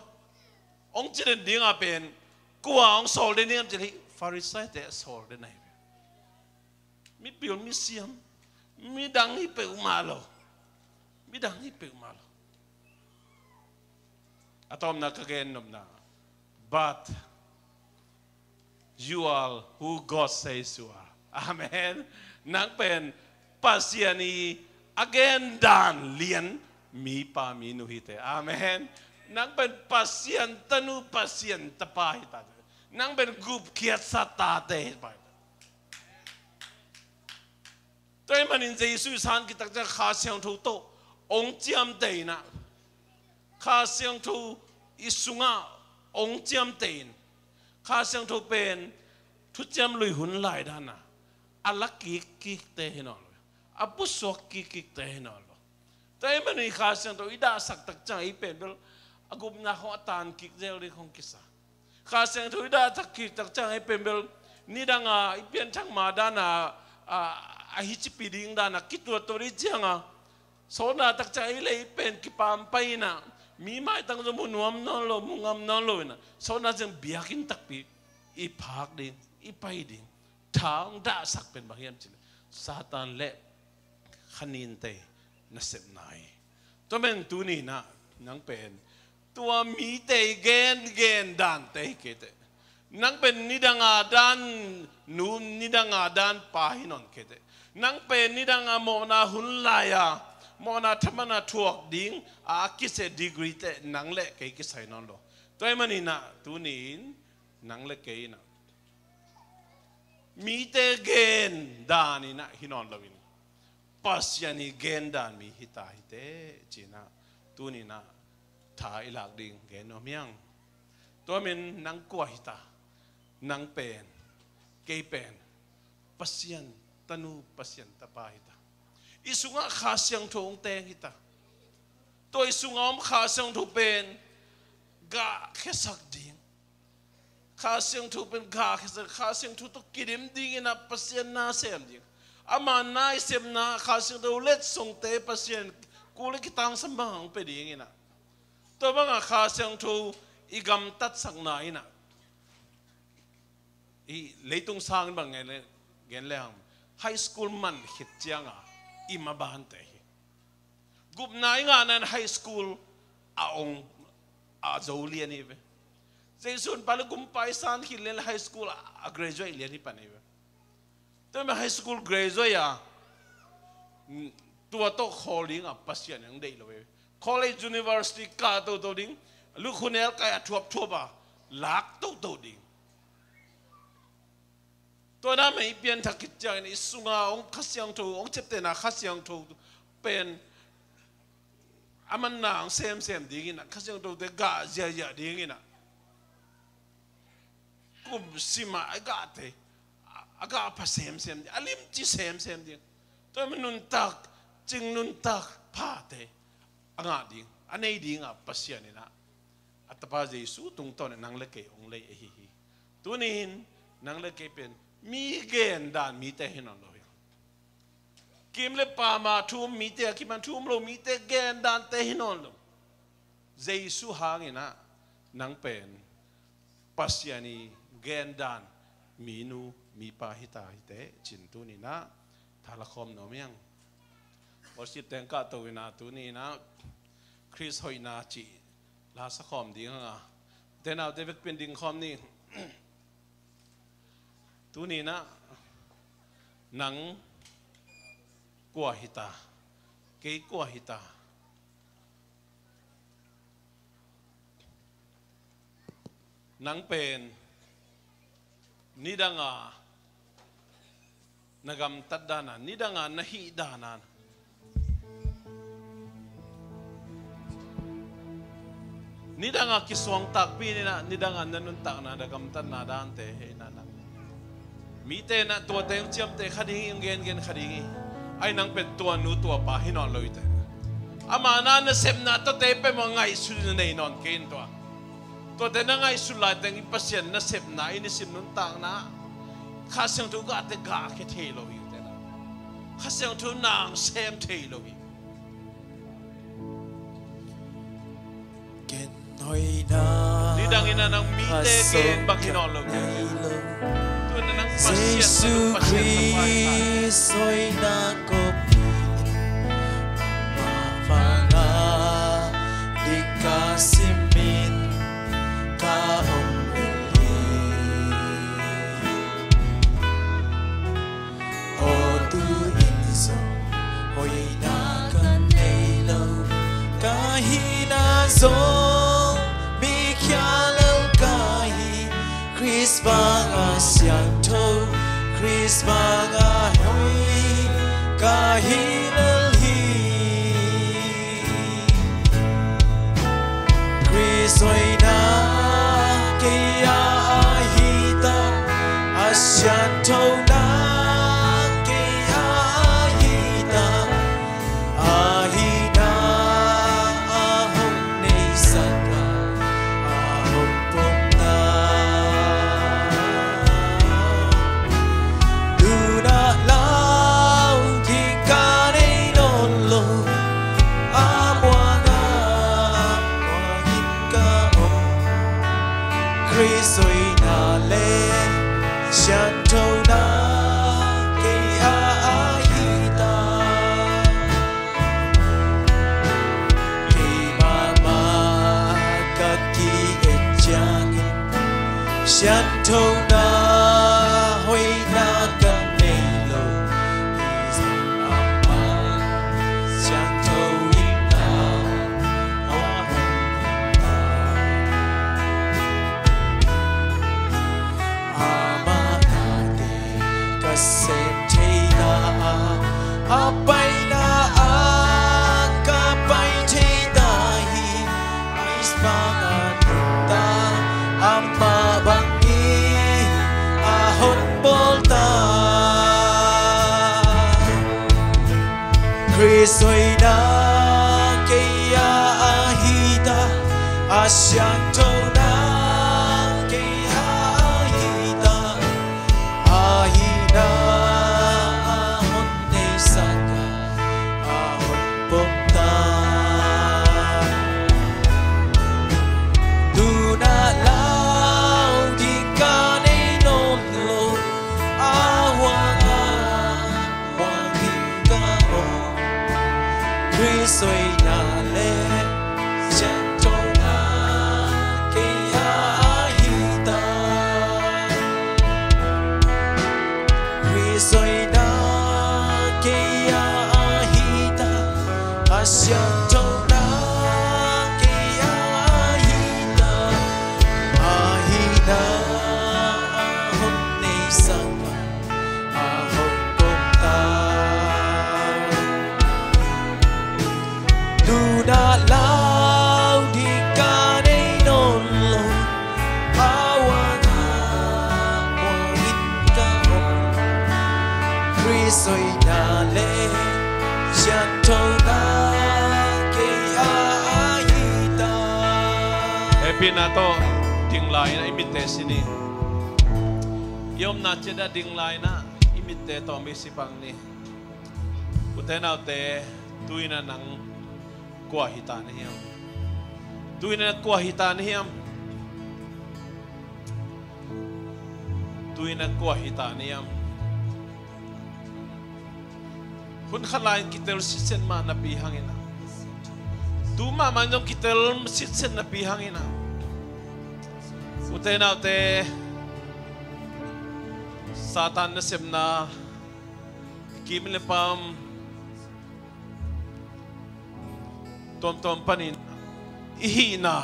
hong ci den ding a pen, kua hong sawl den ding hiam cih leh, Farisai-te a sawl den ahi ve. Mipil misiam, midang hi peuhmah lo. Midang hi peuhmah lo. A tawpna ka gen nopna, but you are who God says you are. Amen. Nang pen Pasian i a gen dan lian mipa minu hi te. Amen. Nang pen Pasian tanu, Pasian tapa hi ta. Nang pen gupkhiatsa tate hi ta. Tua ahih manin Jesu i san khit tak ciang Kha Siangtho tawh hong ciamteh in ah, Kha Siangtho i sungah hong ciamteh in, Kha Siangtho pen thuciam lui hun lai dan a, a la kikkikte hi nawn lo, a pusuak kikkikte hi nawn lo. Tua ahih manin Kha Siangtho i dahsak tak ciang ei pen bel a gupna khawng a tan kik zel ding khawng kisa. Kha Siangtho i dahsak khit tak ciang ei pen bel nidang a i pianthak ma dan a, a, a hicipi ding dan a kituat tuat i ciang a, sawtna tak ciang ei le ei pen kipampai in ah, mi maitang zong mu nuam nawn lo, mu ngam nawn lo in ah, sawtna ciang biakinn takpi i phak ding, i pai ding. Tha hong dahsak pen bang hiam cih leh, Satan le kha ninte nasepna hi. Tua men tuni in ah nang pen tua mite i gengen dante hi kei teh. Nang pen nidang a dan nu, nidang a dan pa hi nawn kei teh. Nang pen nidang a mawhna hun lai-a, mawhna thaman a thuak ding a kiseh degree teh nang le kei kisai nawn lo. Tua ahih manin ah tuni in nang le kei in ah mite gen dan in ah hi nawn loin, Pasian i gen dan mi hi ta hi teh ci-in ah tuni in ah tha i lak ding gen nuam hiang. Tua min nang kua hi ta? Nang pen, kei pen Pasian tanu, Pasian tapa hi ta. I sungah Kha Siangtho hong teng hi ta. Tua i sungah om Kha Siangtho pen gah khiasak ding. Kha Siangtho pen gah khiasak, Kha Siangtho tawh kidim dingin ah Pasian na sem ding. Ama na i sepna Kha Siangtho letsongte Pasian kul le kitangsam bang hong pia dingin ah, tua bangah Kha Siangtho i gamtatsakna in ah, i leitung sangin bang gen le, gen le hang, high school man khit cianga i mabante hi. Gupna i ngahna in high school a ong a zo lian hi ve. Jesu in pa le gumpa i san khit lian le high school a, a graduate lian hi pan hi ve. Tua mah high school graduate a, mm, tua tawh khawl dingah Pasian in hong deih lo hi ve. College, university kah toto ding, lukhunel kai a thuapthuap a lak toto ding. Tua na mah i pianthak khit ciangin i sunga hong Kha Siangtho, hong ciaptehna Kha Siangtho pen a manna hong semsem dingin ah, Kha Siangthote gah ziahziah dingin ah, kum simah a gahte a, a gah pha semsem ding, a limci semsem ding. Tua mah nuntak, cing nuntak phate a ngah ding, a nei dingah Pasian in ah a tapa Jesu tungtawn in nang le kei hong lei ahi hi. Tuni-in nang le kei pen mi gendan mite hi nawn lo hi. Kim le pama thu-um mite, a kiman thu-um lo mite gendante hi nawn lo. Jesu hangin ah nang pen Pasian i gendan minu mipa hi ta hi teh, ci-in tuni-in ah tha la khawm nuam hiang. Worship teng kahto in ah tuni-in ah Khrist hoihna cih la sa khawm ding hang a, ute naute vekpi-in ding khawm ni. Tuni-in ah nang kua hi ta? Kei kua hi ta? Nang pen nidanga na gamtat dan a, nidanga na hih dan a, nidanga kisuangtakpih in ah, nidanga na nuntakna, na gamtatna dante hih in ah, nang mite in ah tuate hong ciamteh kha ding hi, hong gengen kha ding hi. Ahi nang pen tua nu tua pa hi nawn lo hi teh. Ama na nasepna tuate peuhmah ngaihsut in na nei nawn kei in tua. Tuate na ngaihsut laiteng i Pasian nasepna, i nisim nuntakna, Kha Siangtho gahte gahkhia thei lo hi teh. Kha Siangtho nang sem thei lo hi. Nidang in ah nang mite gen bang hi nawn lo. Tua in ah nang Pasian, Jesu Pasian Khrist hoihna kop in, mah banga ding ka simin ka om lel hi. Aw, tu-in zong hoihna ka nei lo, ka hihna zong mi khial lel ka hi. Khrist banga siangtho, Khrist banga hoih ka hi lel hi. Khrist hoihna kei a ahi ta, a sianthona kei a ahi ta, ahihna a hong neisakna, a hong pumna. Luna lau ding ka nei nawn lo, a muanna muang in ka om. Khrist hoihna le sianthona kei a ahi ta. Keimah mah ka ki-et ciangin sianthona hoihna ka nei lo. Amah siangtho in na hong hon ta. Amah nate ka sem thei ta a, a paina ah ka pai thei ta hi. Khrist hoihna kei a ahi ta, a siangthona kei a ahi ta, a hihna a hon neisak a, a hon pom ta. Tuna lau ding ka nei nawn lo, a huang a huang ding ka om. Khrist hoihna le siangthona kei a ahi ta. Khrist hoihna kei a ahi ta, a siangthona kei a ahi ta, a hihna a hon neisak a, a hon pom ta. Tuna lau ding ka nei nawn lo, a huang a huang ding ka om. Khrist hoihna le siangthona kei a ahi ta. Hehpihna tawh ding lai-in a i mitte si ni. I omna ciat ah ding lai-in a i mitte tawh mi si pang ni. Ute naute, tu-in a nang kua hi ta na hiam? Tu-in a kua hi ta na hiam? Tu-in a kua hi ta na hiam? Hun khat lai-in kitel sitset mah napi hangin a, tu mahmah in zong kitel sitset napi hangin a, ute naute, Satan nasepna, kim le pam tuamtuam panin i hihna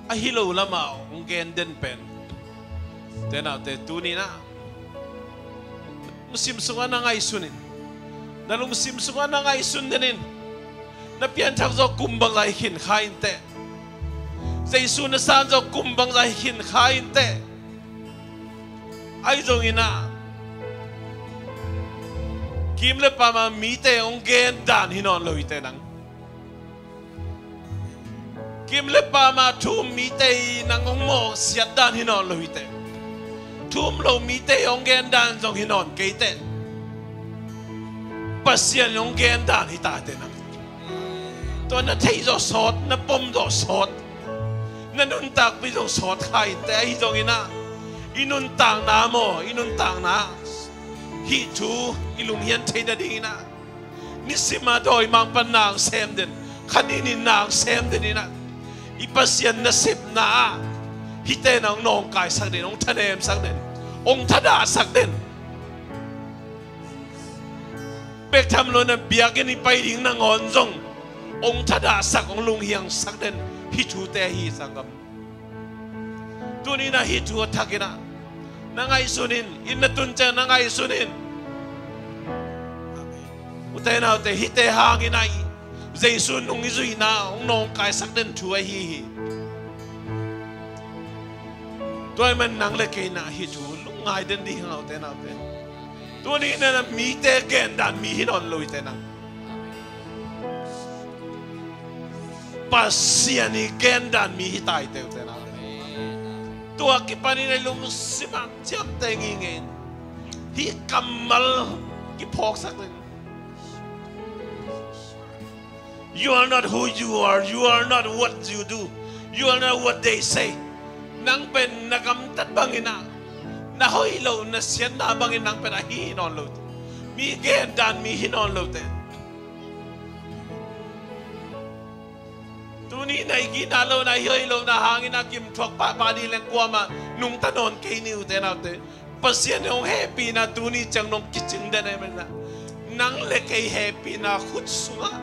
a hi lo lamah hong gen den pen, ute naute, tuni-in ah lungsim sungah na ngaihsun in, na lungsim sungah na ngaihsun den in. Na pianthak zawh kum bangzah hi khin kha in teh. Jesu na san zawh kum bangzah hi khin kha in teh. Ahi zongin ah, kim le pam a mite hong gen dan hi nawn lo hi teh nang. Kim le pam a thu um mite i nang hong mawhsiat dan hi nawn lo hi teh. Thu um lo mite i hong gen dan zong hi nawn kei teh. Pasian i hong gen dan hi ta teh nang. Tua na theih zawh sawt, na pom zawh sawt, na nuntakpih zawh sawt kha in teh. Ahi zongin ah, i nuntakna maw, i nuntakna, hih thu i lunghian thei nadingin ah, nisim a dawimangpa na hong sem den, kha ninin na hong sem den in ah, i Pasian nasepna ah hihte na hong nawngkaisak den, hong thanemsak den, hong thadahsak den. Bek tham lo-in ah biakinn i pai ding nangawn zong hong thadahsak, hong lunghiangsak den hih thute ahi, sanggam. Tuni-in ah hih thu a thakin ah na ngaihsun in, inn na tun ciang na ngaihsun in. Ute naute, hihte hangin ah Jesu nung i zuihna hong nawngkaisak den thu ahi hi. Tua ahih manin nang le kei in ah hih thu lungngai den ding hi hang, ute naute. Tuni-in ah mite gendan mi hi nawn lo hi teh nang. Pasian i gendan mi hi ta hi teh, ute naute. Tua kipanin ah i lungsim ah ciamteh ngingei in, hih kammal kiphawksak ding. You are not who you are. You are not what you do. You are not what they say. Nang pen na gamtat bangin ah, na hoih loh, na siatna bangin nang pen ahi nawn lo teh. Mi gendan mi hi nawn lo teh. Tuni-in ah i gina lohna, i hoih lohna hangin ah gimthuak pahpah ding leng kuamah nungta nawn kei ni, ute naute. Pasian in hong hehpihna tuni ciang nong kicing den ahih manin ah, nang le kei hehpihna khut sungah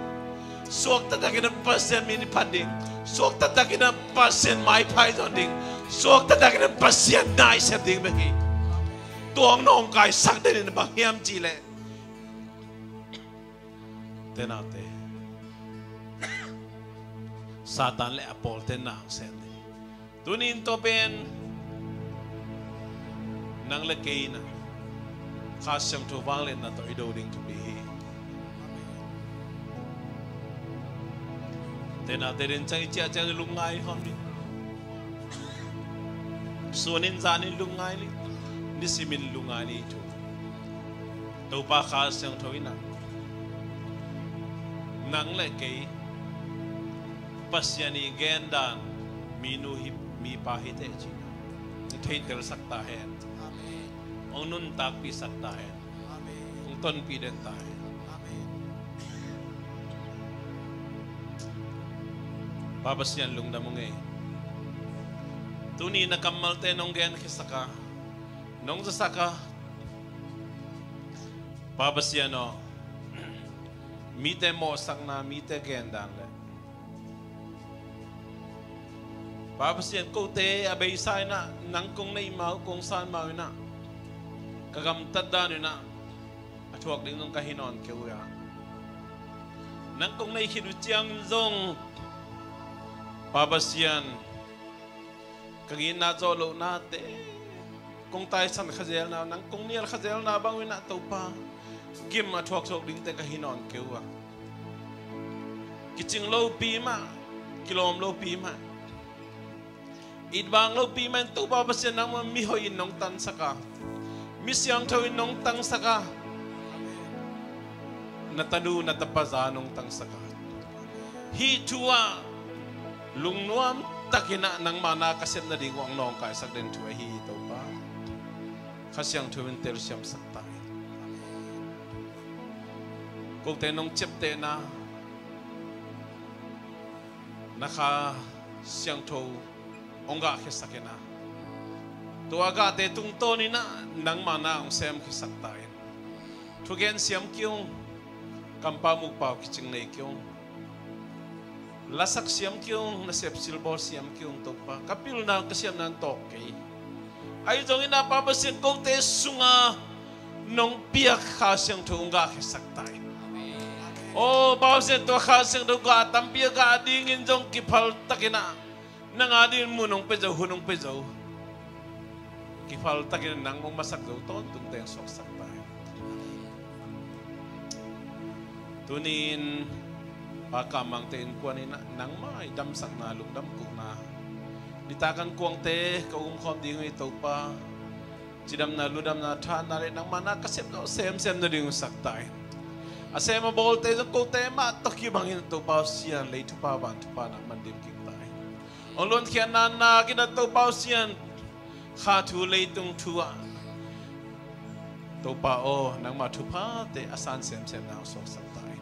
suakta takin ah Pasian min i phat ding, suakta takin ah Pasian maipha i zawn ding, suakta takin ah Pasian na i sep ding bek hi. Tua hong nawngkaisak den in bang hiam cih leh, ute naute, Satan le a pawlte na hong sem ding. Tuni-in tua pen nang le kei in ah Kha Siangtho vangliatna tawh i do ding thupi hi. Tenate den ciang i ciah ciang lungngai hawm ni. Sunin zanin lungngai ni. Nisimin lungngai ni thu. Topa Kha Siangtho in ah nang le kei Pasian i gendan minu hi, mipa hi teh ci-in hong theitelsak ta hen. Amen. Hong nuntakpihsak ta hen. Amen. Hong tonpih den ta hen. Amen. Pa Pasian, lungdam ung ei. Tuni na kammalte nong genkhiasak a, nong zasak a, Pa Pasian aw, mite mawhsakna, mite gendan le Pa Pasian, kote a beisa in ah nang kong neih ma uh, kong san ma uh in ah, ka gamtat dan in ah a thuak ding zong ka hi nawn kei uh a, nang kong neih khit uh ciangin zong, Pa Pasian, ka ngitna zawh lohnate, kong taisan khazelna, nang kong nial khazelna bang uh in ah Topa, gim a thuak zawh dingte ka hi nawn kei uh a, kicing lopi mah, kilawm lopi mah, itvang lopi mah in Topa Pasian, nangmah mihoih in nong tansak a, mi siangtho in nong tangsak a, na tanu na tapa za nong tangsak a, hih thu ah lungnuam takin ah nangmah na ka sep nading uh hong nawngkaisak den thu ahi hi Topa. Kha Siangtho in telsiamsak ta in. Kote nong ciaptehna na Kha Siangtho hong gahkhiasak in ah, tua gahte tungtawn in ah nangmah na hong semkhiasak ta in. Thugen siam kei ung, kampau mukpau kicing nei kei ung, lasak siam kei ung, nasep silbawl siam kei ung Topa. Ka pilna, ka siamna in tawk kei. Ahi zongin ah Pa Pasian, kote sunga nong piak Kha Siangtho hong gahkhiasak ta in. Aw Pa Pasian, tua Kha Siangtho gah tampi a gah dingin zong kiphal takin ah nang a dingin mun hong pia zo, hun hong pia zo. Kiphal takin nang hong masak zo tawntungte hong suaksak ta in. Tuni-in Pa Kam Mangte innkuan in ah nangmah i damsakna, lungdam kohna, nitak an kuangte ka umkhawm ding uh hi Topa. Cidamna, ludamna, thahatna le nangmah na ka sep zawh semsem nading hong sak ta in. A sem a bawlte zong kote mah tawh kibangin Topa Pasian, lei thupha van thupha na man dim kik ta in. Hong luankhiatna nakin ah Topa Pasian, kha thu leitung thu ah Topa aw, nangmah thuphate a san semsem na hong suaksak ta in.